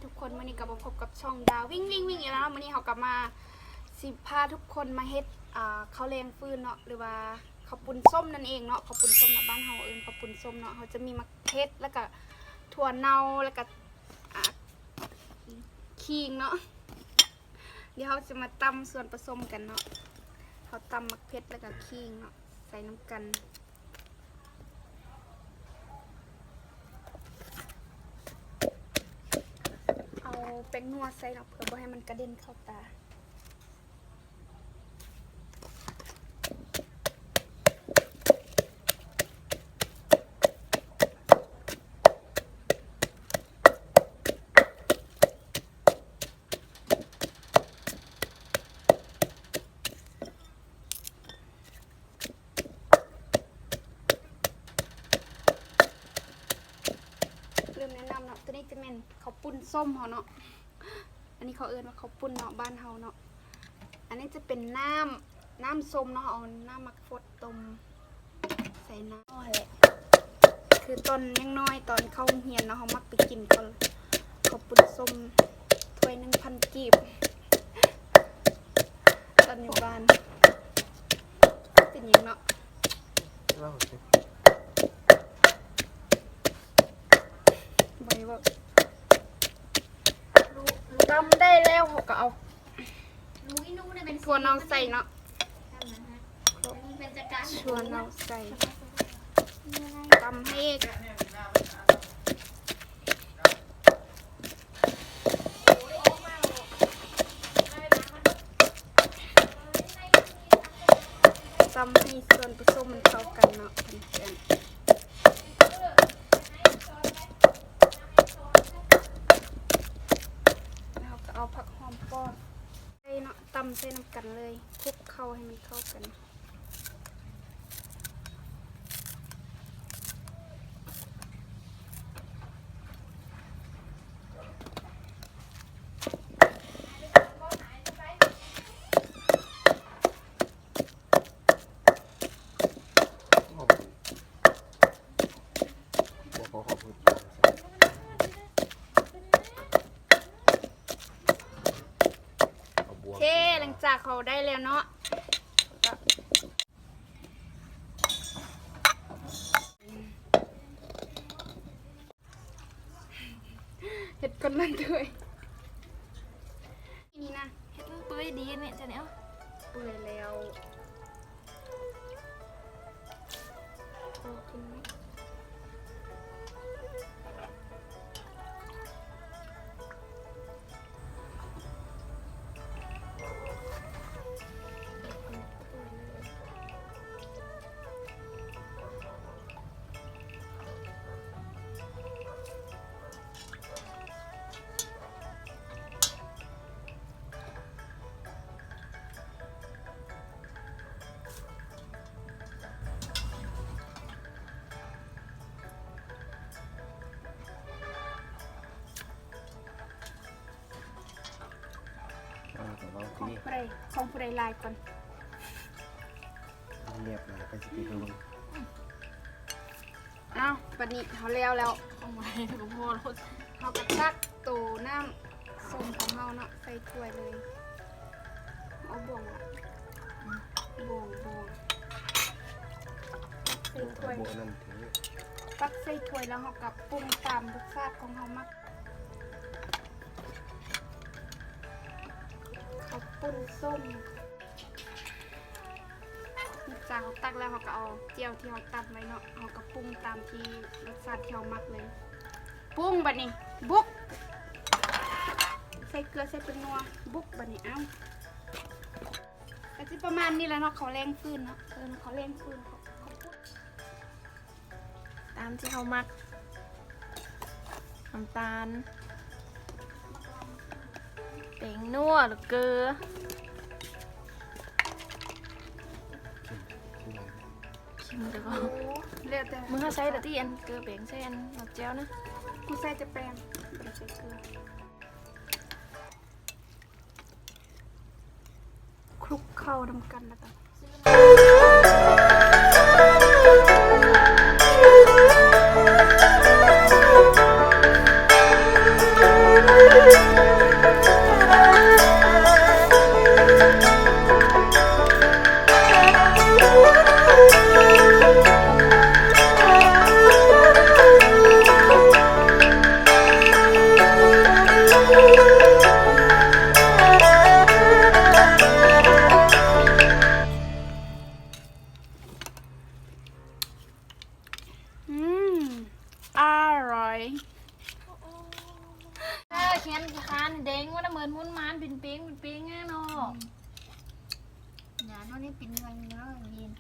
ທຸກຄົນ ມື້ນີ້ກໍມາພົບກັບຊ່ອງດາວວິ່ງວິ່ງວິ່ງອີກແລ້ວເນາະ. ມື້ນີ້ເຮົາກໍມາ ຊິພາທຸກຄົນມາເຮັດ ອ່າ ເຂົ້າແລງຟືນເນາະ ຫຼືວ່າເຂົ້າປຸ້ນສົ້ມນັ້ນເອງເນາະ. ເຂົ້າປຸ້ນສົ້ມນະ ບ້ານເຮົາເອີ້ນເຂົ້າປຸ້ນສົ້ມເນາະ. ເຮົາຈະມີໝາກເຜັດ ແລ້ວກະຖົ່ວເນົ່າ ແລ້ວກະ ອ່າ ຂີງເນາະ. ດຽວເຮົາຈະມາຕຳສ່ວນປະສົມກັນເນາະ. ເຮົາຕຳໝາກເຜັດ ແລ້ວກະຂີງເນາະ ໃສ່ນຳກັນ. ເອົາແປ້ງນົວໃສ່ເນາະ ເພື່ອບໍ່ໃຫ້ມັນກະເດັນເຂົ້າຕາ. ລືມແນະນຳເນາະ ໂຕນີ້ຈະແມ່ນເຂົ້າປຸ້ນສົ້ມເຮົາເນາະ. ອັນນີ້ເຂົາເອີ້ນວ່າເຂົ້າປຸ້ນເນາະ ບ້ານເຮົາເນາະ. ອັນນີ້ຈະເປັນນ້ຳ ນ້ຳສົ້ມເນາະ ເອົານ້ຳໝາກຟົດຕົ້ມໃສ່ນ້ຳຫັ້ນແຫຼະ. ຄືຕອນຍັງນ້ອຍ ຕອນເຂົ້າໂຮງຮຽນເນາະ ເຮົາມັກໄປກິນເຂົ້າ ເຂົ້າປຸ້ນສົ້ມຖ້ວຍໜຶ່ງພັນກີບ ຕອນຢູ່ບ້ານ. ເປັນຫຍັງເນາະ? ເວົ້າຊິ ບໍ່ໃຫ້ເວົ້າ. ຕຳໄດ້ແລ້ວ ເຮົາກໍເອົາຖົ່ວເນົ່າໃສ່ເນາະ. ຖົ່ວເນົ່າໃສ່ ຕຳໃຫ້ ຕຳໃຫ້ສ່ວນປະສົມມັນເຂົ້າກັນເນາະ ເພື່ອນໆ. ແລ້ວເຮົາກໍເອົາຜັກຫອມປ້ອມໃສ່ເນາະ ຕຳໃສ່ນຳກັນເລີຍ ຄຸກເຂົ້າໃຫ້ມັນເຂົ້າກັນ. ເຄ ຫຼັງຈາກເຮົາໄດ້ແລ້ວເນາະ ເຮັດຄົນລະຖ້ວຍ ນີ້ນະ ເຮັດມັນເປື່ອຍດີແມ່ ຈັ່ງນີ້ ເອົາ ເປື່ອຍແລ້ວ ພໍກິນໄໝ? ເອີ ຂອງຜູ້ໃດ ຂອງຜູ້ໃດຫຼາຍກ່ອນ? ລຽບຫຼາຍ ໃຜຊິກິນເບິ່ງ. ເອົາ ບັດນີ້ເຮົາແລ້ວແລ້ວ ເອົາໄວ້ກໍພໍໂລດ ເຮົາກໍຕັກໂຕນ້ຳສົ້ມຂອງເຮົາເນາະ ໃສ່ຖ້ວຍເລີຍ. ເອົາບ່ວງລະ ອືມ ບ່ວງ ບ່ວງ ຕັກໃສ່ຖ້ວຍ ເອົາບ່ວງນັ້ນເທີ ຕັກໃສ່ຖ້ວຍ ແລ້ວເຮົາກໍປຸງຕາມລົດຊາດຂອງເຮົາມັກ. ເຂົ້າປຸ້ນສົ້ມ ຫຼັງຈາກເຮົາຕັກແລ້ວ ເຮົາກໍເອົາແຈ່ວທີ່ເຮົາຕຳໄວ້ເນາະ ເຮົາກໍປຸງຕາມທີ່ລົດຊາດທີ່ເຮົາມັກເລີຍ. ປຸງ ບັດນີ້ບຸກ ໃສ່ເກືອ ໃສ່ແປ້ງນົວ ບຸກ ບັດນີ້. ເອົ້າ ກໍຊິປະມານນີ້ແຫຼະເນາະ ເຂົ້າແລງຟືນເນາະ ເອີ ເຂົ້າແລງຟືນ ເຂົ້າປຸ້ນ ຕາມທີ່ເຮົາມັກ ນ້ຳຕານ ແປ້ງນົວ ແລ້ວເກືອ ເຄັມແລ້ວກໍ ໂອ້ ແລ້ວແຕ່ ມື້ເຮົາໃສ່ລະຕິ ອັນເກືອແປ້ງໃສ່ອັນໝາກແຈ່ວນະ ກູໃສ່ແຕ່ແປ້ງ ບໍ່ໄດ້ໃສ່ເກືອ. ຄົລຸກເຂົ້ານຳກັນແລ້ວກໍ ເນາະ ນີ້ເປັນເງິນເນາະ ເຢັນ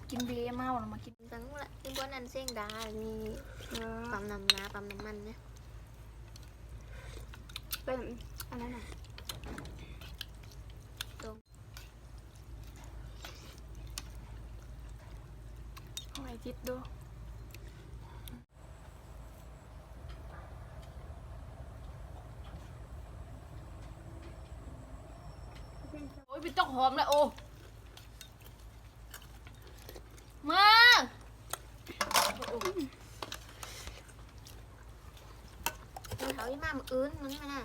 ກິນເບເມົາແລ້ວມາກິນ ຈັ່ງນັ້ນແຫຼະ ມີບ່ອນອັນເສັງດາ ມີ ເອີ ປ້ຳນ້ຳນາ ປ້ຳນ້ຳມັນເນາະ ເປັນອັນນັ້ນນະ ຫອຍຕິດດູ. ໂອ້ຍ ເປັນຕົກຫອມແລ້ວ ໂອ້ ມາ ເຮົາຊິມາມື້ອື່ນ ມື້ນີ້ມານະ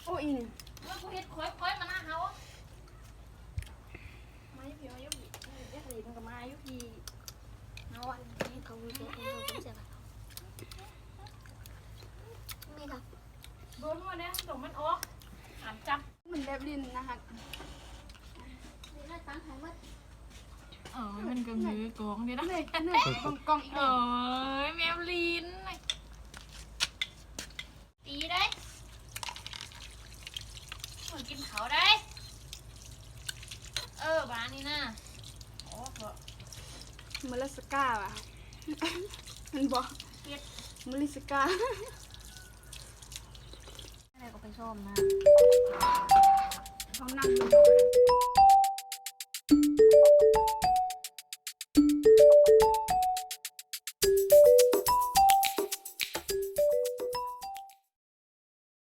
ໂອ້ຍ ເມື່ອກູເຮັດຄ່ອຍໆ ມານະເຮົາ ມາຢູ່ພີ້ ມາຢູ່ພີ້ ຢາກຫຼິ້ນກໍມາຢູ່ພີ້ ເຮົາອັນນີ້ ເຂົາເຮັດ ເຂົາເຮັດແຊບ ແມ່ນບໍ່? ເບິ່ງວ່າແນວຕົວມັນອອກ ຫ້າມຈັບ ມັນແບບຫຼິ້ນນະຮັກ ນີ້ລະຕັ້ງໃຫ້ໝົດ ເອີ ມັນກໍມືກອງນີ້ນະ ນີ້ ນີ້ ກອງ ກອງອີກ ໂອ້ຍ ແມວຫຼິ້ນ ຕີໄດ້ ເມືອກິນເຂົ້າໄດ້ ເອີ ບາດນີ້ນະ ໂອ້ ເໝິດລາສະກາວ່າ ແມ່ນບໍ່? ເກັດ ເໝິດລາສະກາ ແລ້ວກໍໄປຊ້ອມນະ ເຂົານັ່ງຢູ່